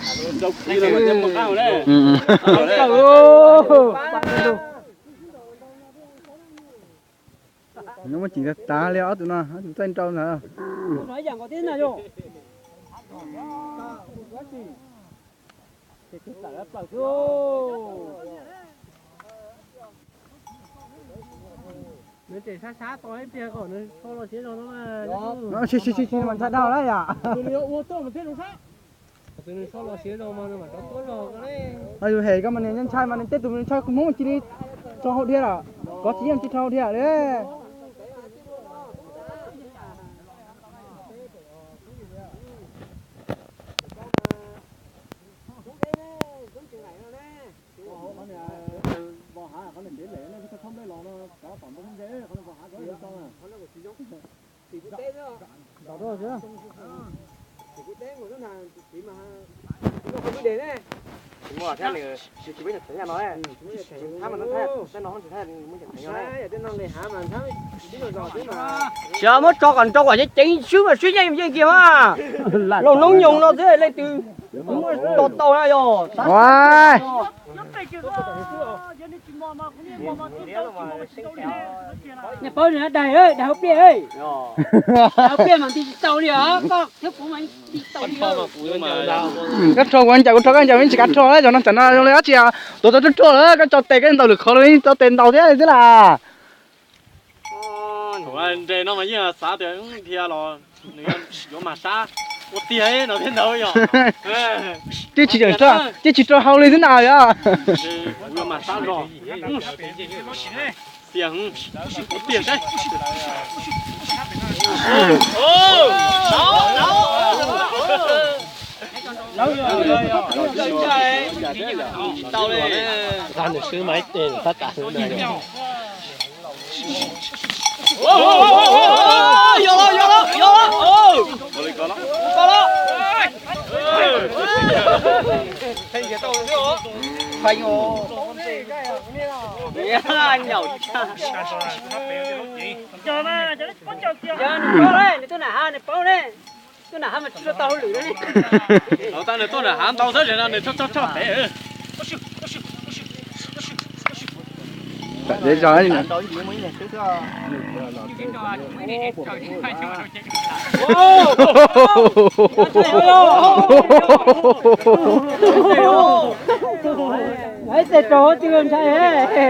Nws muaj ceem tas tas li ob tug no, ob tug txaij nrau ntag. Sib sib sib mas ntshai dhau lawm yom. Yus hem koj mas nws ntshai mas nws tej tus nws ntshai kuv Hmoob cia li rho hauv dhia lawm, kov tsis yeej cia li rho hauv dhia lawm. Tsis muab tso kom nrau kom ceev ceev xwb mas sib yeej yeej kiag mas. Laus noob nyoos no xwb leej twg muab tso tau na yog. Nej paub nws daig, daig hauv pliaj, daig hauv pliaj mas nti tsis tau li os, koj thiab kuv mas nti tsis tau li. Koj rho kuv ncaws, kuv rho koj ncaws, yeej tsis kav rho, cov no cov no zoo li dab tsi, tuav tau ruaj ruaj lawm, koj tso tes koj ntaus lwm qhov los yeej tso tes ntaus thiab xwb las. Nres no mas yeej xav tias dhia los nws yuav mag sab ua tiag no thiab ntag yog. Twb tsis tseem rho, twb tsis rho hau li xwb na yog. Kuv yuav mag sab zog. Tiag, ua tiag saib. Tau li. Nws tuaj nram hav, nws paub ne. Tuaj nram hav mas tsis tau hauj lwm ne. Tau nws tuaj nram hav ntau xwb no nws tshoj tshoj tshoj pem. Ib txhia rau hauv twg ntshai he.